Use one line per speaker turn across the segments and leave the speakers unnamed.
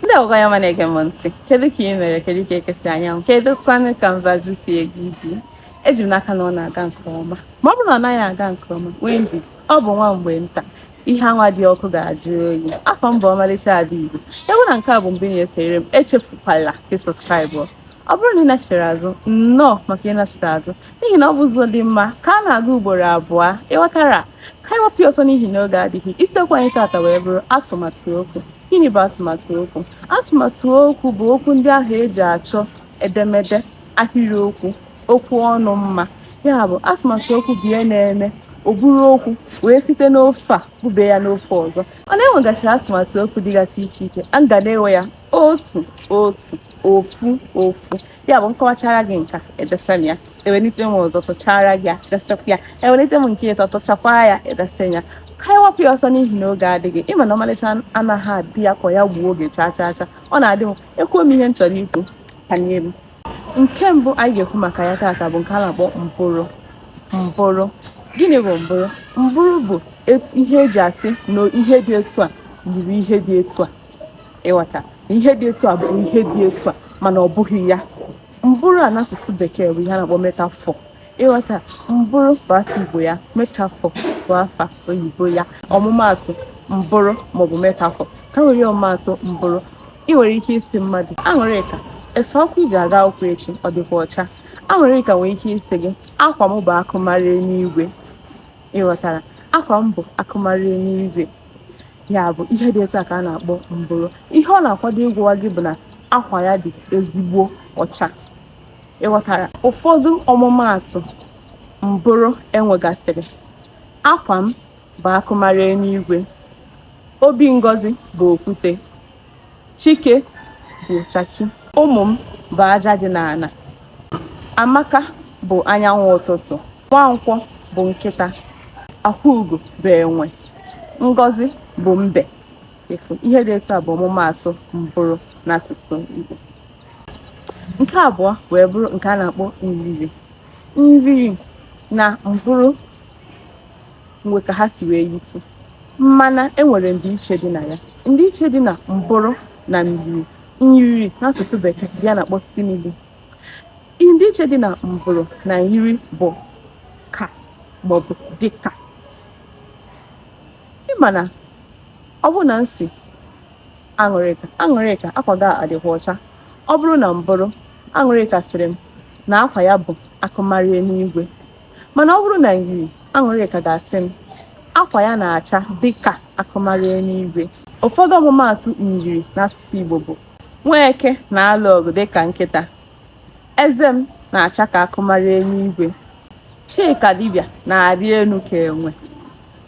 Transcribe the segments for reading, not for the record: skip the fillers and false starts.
Ndị ọgọ ya ma na-ege m ntị, kedu ka ị mere? Kedu ka eke si anyanwụ? Kedu kwanụ ka mbazu si ega ije? Eji m n'aka na ọ na-aga nke ọma. Ma ọ bụrụ na ọ naghị aga nke ọma, nwee ndidi, ọ bụ nwa mgbe nta, ihe anwa dị ọkụ ga-ajụ oyi. Afa m bụ ọmalịcha Ada Igbo. Ya bụ na nke a bụ mbụ ị na-esonyere m, echefukwala ka ị subscribe. Ọ bụrụ na ị nachiri azụ, nnọọ maka ịnachite azụ, n'ihi na ọ bụ ụzọ dị mma ka a na-aga ugboro abụọ. Ịghọtara? Ka anyị wepụ ya ọsọ n'ihi na oge adịghị. Isiokwu anyị taata wee bụrụ atụmatụ okwu. Gịnị bụ atụmatụ okwu? Atụmatụ okwu bụ okwu ndị ahụ eji achọ edemede, ahịrịokwu, okwu ọnụ mma. Ya bụ, atụmatụ okwu bụ ihe na-eme o buru okwu wee site n'ofe a bube ya n'ofe ọzọ. Mana e nwegasịrị atụmatụ okwu dịgasị iche iche, a ga na-ewe ya otu otu, ofu ofu. Ya bụ, m kọwachara gị nke a, edesa m ya, ewelite m ọzọ, tụchara gị ya, desakwa ya, ewelite m nke ịtọ, tụchakwa ya, edesa ya. Ka anyị wapụ ya ọsọ n'ihi na oge adịghị. Ịma na ọmalịcha anaghị adị ya ka ya gbuo oge chaa chaa chaa. Ọ na-adị m ekwuo m ihe m chọrọ ikwu, panye m. Nke mbụ anyị ga-ekwu maka ya taata bụ nke a na-akpọ mbụrụ. Mbụrụ, gịnị bụ mbụrụ? Mbụrụ bụ ihe eji asị na ihe dị etu a yiri ihe dị etu a. Ịghọta na ihe dị etu a bụ ihe dị etu a, mana ọ bụghị ya. Mbụrụ a n'asụsụ Bekee bụ ihe a na-akpọ metaphor. Ịghọta? Mbụrụ bụ afa Igbo ya, metaphor bụ afa oyibo ya. Ọmụmaatụ mbụrụ maọbụ metaphor, ka were ọmụmaatụ mbụrụ, ị nwere ike isi mmadụ, "Aṅụrịka, efe akwụkwọ iji aga akwụkwọ echi ọ dịkwa ọcha?" Aṅụrịka nwere ike isi gị, "Akwa m bụ akụmarị eluigwe." Ịghọtara? "Akwa m bụ akụmarị eluigwe." Ya bụ, ihe dị etu a ka a na-akpọ mbụrụ. Ihe ọ na-akwado ịgwa gị bụ na akwa ya dị ezigbo ọcha. Ịghọtara? Ụfọdụ ọmụmaatụ mbụrụ enwegasịrị: akwa m bụ akụmarị eluigwe, obi Ngozi bụ okwute, Chike bụ chaki, ụmụ m bụ aja dị n'ala, Amaka bụ anyanwụ ụtụtụ, Nwankwọ bụ nkịta, Akwaugo bụ enwe, Ngozi bụ mbe. Efu ihe dị etu a bụ ọmụmaatụ mbụrụ n'asụsụ Igbo. Nke abụọ wee bụrụ nke a na-akpọ myiri. Myiri na mbụrụ nwe ka ha si wee yitu, mana e nwere ndịiche dị na ya. Ndịiche dị na mbụrụ na myiri. Myiri n'asụsụ Bekee bụ ya na-akpọ simile. Ndịiche dị na mbụrụ na myiri bụ ka maọbụ dịka. Ịma na ọ bụrụ na m si Aṅụrịka, "Aṅụrịka, akwa gị a adịkwa ọcha?" Ọ bụrụ na mbụrụ, Aṅụrịka sịrị m na akwa ya bụ akụmarị eluigwe. Mana ọ bụrụ na myiri, Aṅụrịka ga-asị m akwa ya na-acha dịka akụmarị eluigwe. Ụfọdụ ọmụmaatụ myiri n'asụsụ Igbo bụ: Nweke na-alụ ọgụ dịka nkịta, eze m na-acha ka akụmarị eluigwe, Chika dibịa na-arị elu ka enwe,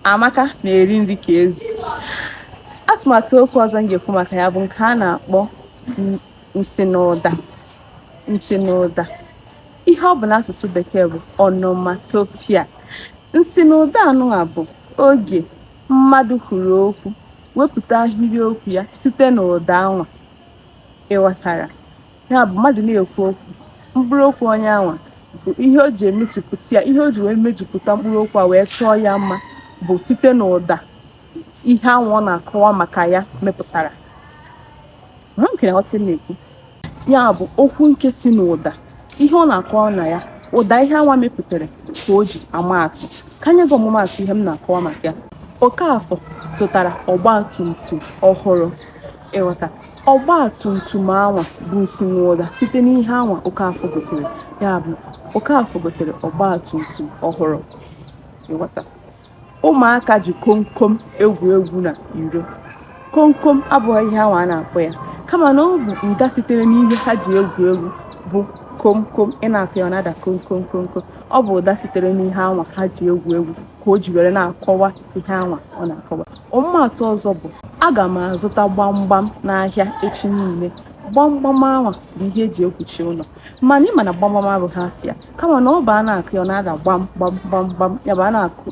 Amaka na-eri nri ka ezi. Atụmatụ okwu ọzọ m ga-ekwu maka ya bụ nke a na-akpọ nsinụda. Nsinụda, ihe ọ bụ n'asụsụ Bekee bụ onomatopoeia. Nsinụda anụnwa bụ oge mmadụ kwuru okwu, wepụta ahịrịokwu ya site n'ụda anwa. Ịghọtara? Ya bụ, mmadụ na-ekwu okwu, mkpụrụ okwu onye anwa bụ ihe o ji emejupụta ya, ihe o ji wee mejupụta mkpụrụ okwu a wee chọọ ya mma bụ site n'ụda ihe anwa ọ na-akọwa maka ya mepụtara. Nke na-aghọta m na-ekwu, ya bụ okwu nke si n'ụda ihe ọ na-akọwa na ya, ụda ihe anwa mepụtara ka o ji ama atụ. Ka nye gị ọmụmaatụ ihe m na-akọwa maka ya. Okafọ zụtara ọgba tum tum ọhụrụ. Ịghọta? Ọgba tum tum anwa bụ nsinụda site n'ihe anwa Okafọ gotere. Ya bụ, Okafọ gotere ọgba tum tum ọhụrụ. Ịghọta? Ụmụaka ji komkom egwu egwu na iro. Komkom abụghị ihe anwa a na-akpọ ya, kama na ọ bụ ụda sitere n'ihe ha ji egwu egwu bụ komkom. Ị na-akụ ya, ọ na-ada kom kom kom kom. Ọ bụ ụda sitere n'ihe anwa ha ji egwu egwu ka o ji were na-akọwa ihe anwa ọ na-akọwa. Ọmụmaatụ ọzọ bụ: aga m azụta gbamgbam n'ahịa echi niile. Gbamgbam anwa bụ ihe eji ekpuchi ụlọ, mana ịma na gbamgbam abụghị afịa, kama na ọ bụ a na-akụ ya, ọ na-ada gbam gbam gbam gbam. Ya bụ,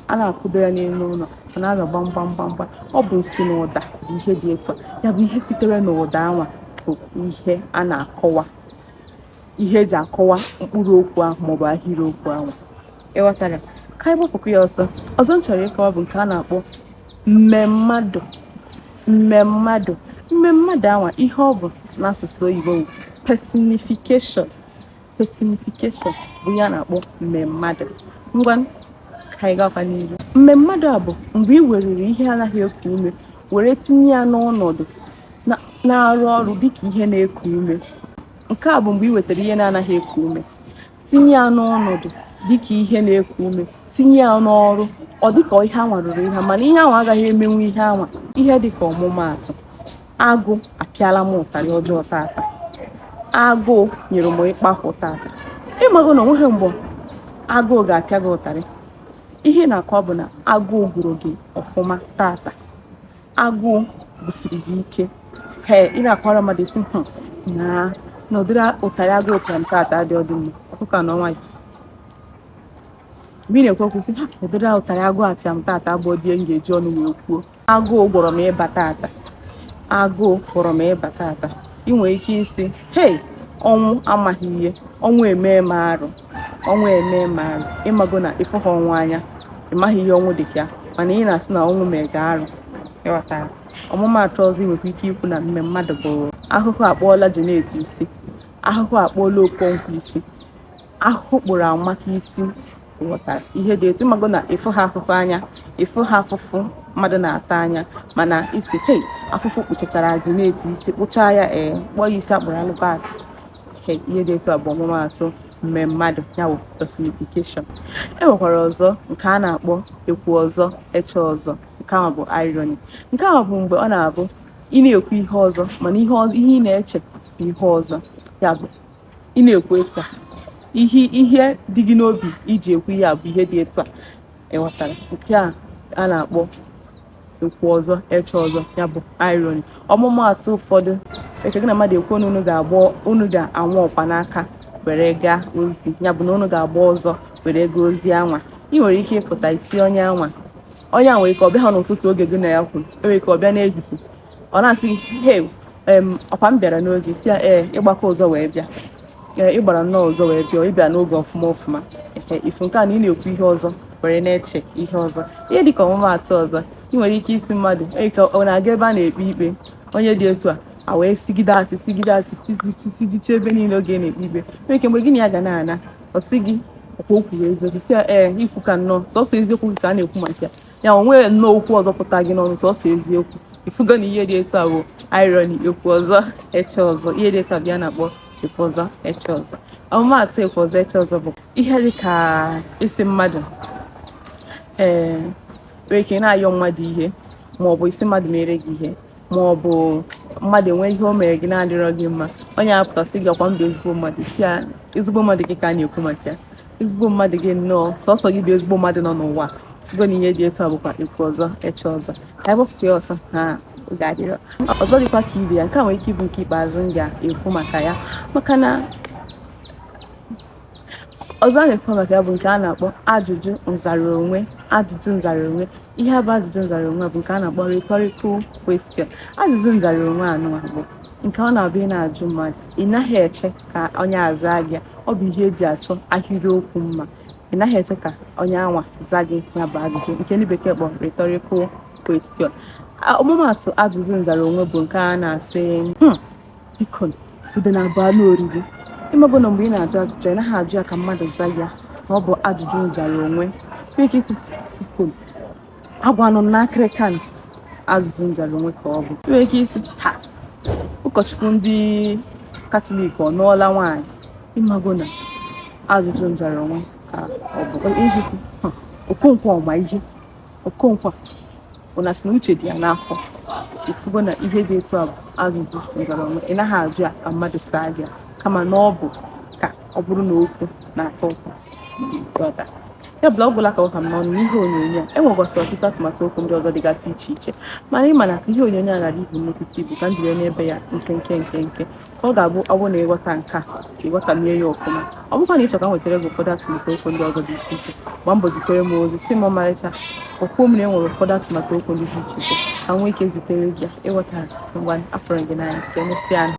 a na-akụdo ya n'elu ụlọ, ọ na-ada gbam gbam gbam gbam. Ọ bụ nsinụda bụ ihe dị etu a. Ya bụ, ihe sitere n'ụda anwa bụ ihe a na-akọwa, ihe eji akọwa mkpụrụ okwu ahụ maọbụ ahịrịokwu ahụ. Ịghọtara? Ka anyị gbapụkwa ya ọsọ. Ọzọ m chọrọ ịkọwa bụ nke a na-akpọ mmemmadụ. Mmemmadụ, Mmemmadụ anwa, ihe ọ bụ n'asụsụ oyibo bụ personification. Personification bụ ihe a na-akpọ mmemmadụ. Ngwa, ka anyị gakwa n'ihu. Mmemmadụ a bụ mgbe ị werere ihe anaghị eku ume were tinye ya n'ọnọdụ na-arụ ọrụ dịka ihe na-eku ume. Nke a bụ mgbe ị wetara ihe na-anaghị eku ume, tinye ya n'ọnọdụ dịka ihe na-eku ume, tinye ya n'ọrụ, ọ dịka ihe anwa rụrụ ihe, mana ihe anwa agaghị emenwu ihe anwa. Ihe dịka ọmụmaatụ, agụ apịala m ụtarị ọjọọ tata, agụụ nyere m ịkpakwụ tata. Ịmago na onweghị mgbe agụụ ga-apịa gị ụtarị. Ihe na-akọ bụ na agụụ gụrụ gị ọfụma tata, agụụ gụsiri gị ike. Ee, ị na-akọrọ mmadụ isi na na ụdịrị ụtarị agụụ pịara m tata adị ọdị mma. Ọkụkọ na ọnwa mgbe ị na-ekwu okwu sị ha ụdịrị ụtarị agụụ apịa m tata abụọ dị m ga-eji ọnụ wee kwuo. Agụụ gwọrọ m ịba tata, agụụ gwọrọ m ịba tata. Ị nwere ike isi, hei, ọnwụ amaghị ihe, ọnwụ emee m arụ, ọnwụ emee m arụ. Ịmago na ịfụ ha ọnwụ anya, ị maghị ihe ọnwụ dị ka ya, mana ị na-asị na ọnwụ mee gị arụ. Ịghọtara? Ọmụmaatụ ọzọ ị nwekwa ike ikwu na mmemmadụ bụ ahụhụ akpọọla Janet isi, ahụhụ akpọọla Okonkwo isi, ahụhụ kpụrụ Amaka isi. Ghọtara ihe dị etu? Ịmago na ịfụ ha ahụhụ anya, ịfụ ha afụfụ mmadụ na-ata anya, mana isi, hei, afụfụ kpụchachara Janet isi, kpụchaa ya, ee, kpọọ ya isi akpụrụ Albert. Ihe dị etu a bụ ọmụmaatụ mmemmadụ, ya bụ personification. E nwekwara ọzọ nke a na-akpọ ekwu ọzọ eche ọzọ. Nke ahụ bụ irony. Nke ahụ bụ mgbe ọ na-abụ ị na-ekwu ihe ọzọ, mana ihe ị na-eche bụ ihe ọzọ. Ya bụ, ị na-ekwu etu a, ihe dị gị n'obi iji ekwu ihe a bụ ihe dị etu a. Ịghọtara? Nke a a na-akpọ ekwu ọzọ eche ọzọ, ya bụ irony. Ọmụmaatụ ụfọdụ, eke gị na mmadụ ekwu na unu ga-agba, unu ga-anwa ọkwa n'aka were gaa ozi, ya bụ na unu ga-agba ọzọ were gaa ozi anwa. Ị nwere ike ịpụta isi onye anwa, onye a nwere ike ọ bịa ha n'ụtụtụ oge gị na ya kwuru, enwere ike ọ bịa n'ehihie, ọ na-asị gị, "Hey, ọkwa m bịara n'oge?" Si ya, "Ee, ịgbakọ ụzọ wee bịa, ee, ị gbara nnọọ ụzọ wee bịa, ị bịa n'oge ọfụma ọfụma." Ee, ifu nke a na ị na-ekwu ihe ọzọ were na-eche ihe ọzọ. Ihe dịka ọmụmaatụ ọzọ, ị nwere ike isi mmadụ ike ọ na-aga ebe a na-ekpe ikpe, onye dị etu a wee sigide asị, sigide asị, sijicha ebe niile oge na-ekpe ikpe. Nwere ike mgbe gị na ya ga na-ana, ọ sị gị, "Ọkwa o kwuru eziokwu?" Si ya, "Ee, ikwu ka nnọọ sọsọ eziokwu gị ka a na-ekwu maka ya." Ya o nwee nnọọ okwu ọzọ pụta gị n'ọnụ, sọsọ eziokwu. Ifugo na ihe dị etu a bụ irony, ekwu ọzọ eche ọzọ. Ihe dị etu a bụ ya na-akpọ ekwu ọzọ eche ọzọ. Ọmụmaatụ ekwu ọzọ eche ọzọ bụ ihe dị ka isi mmadụ, ee, nwere ike na-ayọ mmadụ ihe, ma ọ bụ isi mmadụ mere gị ihe, ma ọ bụ mmadụ enwe ihe o mere gị na-adịrọ gị mma, onye apụta sị gị, "Ọkwa m bụ ezigbo mmadụ?" Si ya, "Ezigbo mmadụ gị ka a na-ekwu maka ya, ezigbo mmadụ gị nnọọ, sọsọ gị bụ ezigbo mmadụ nọ n'ụwa." Go na ihe dị etu a bụkwa ekwu ọzọ eche ọzọ. Ka anyị gbapụta ya ọsọ ha oge adịrọ. Ọzọ dịkwa ka ibe ya, nke a nwere ike ịbụ nke ikpeazụ m ga-ekwu maka ya, maka na ọzọ a na-ekwu maka ya bụ nke a na-akpọ ajụjụ nzara onwe. Ajụjụ nzara onwe, ihe a bụ ajụjụ nzara onwe bụ nke a na-akpọ rhetorical question. Ajụjụ nzara onwe anụnwa bụ nke ọ na-abụ ị na-ajụ mmadụ, ị naghị eche ka onye aza gị. Ọ bụ ihe eji achọ ahịrịokwu mma. Ị naghị eche ka onye anwa za gị ya bụ ajụjụ, nke ndị bekee kpọrọ rhetorical question. Ọmụmaatụ ajụjụ nzara onwe bụ nke a na-asị, "Biko, ude na-abụ anụ oriri?" Ịmago na mgbe ị na-ajụ ajụjụ, ị naghị ajụ ya ka mmadụ za ya, na ọ bụ ajụjụ nzara onwe. Nwere ike isi, "Biko, agwa nọ n'akịrịka." Ajụjụ nzara onwe ka ọ bụ. Nwere ike isi ha, "Ụkọchukwu ndị Katọlik ọ nụọla nwaanyị?" Ịmago na ajụjụ nzara onwe ka ọ bụ. Iji si, "Okonkwo ọma ihe, Okonkwo bụ na sị na uche dị ya n'afọ." Ifugo na ihe dị etu a bụ ajụjụ nzara onwe. Ị naghị ajụ ya ka mmadụ saa gị ya, kama na ọ bụ ka ọ bụrụ na okwu na-atọ ụtọ. Ghọta? Ya bụla ọ gwụla ka ọ ka m n'ọnụ n'ihe onyonyo a. E nwekwasị ọtụtụ atụmatụ okwu ndị ọzọ dịgasị iche iche, mana ị ma na ihe onyonyo a ghara ibu nnukwute ibu, ka m jiri n'ebe ya nkenke nkenke, ka ọ ga-abụ ọ bụrụ na ịghọta nke a, ka ịghọtamie ya ọfụma. Ọ bụkwa na ịchọ ka m wetara gị ụfọdụ atụmatụ okwu ndị ọzọ dị iche iche, gbaa mbọ zitere m ozi, si m, "Ọmarịcha, okwuo m na e nwere ụfọdụ atụmatụ okwu ndị dị iche iche," ka m nwee ike zitere gị ya. Ịghọtara? Ngwa, afọrọ gị n'anya. Ka emesịa.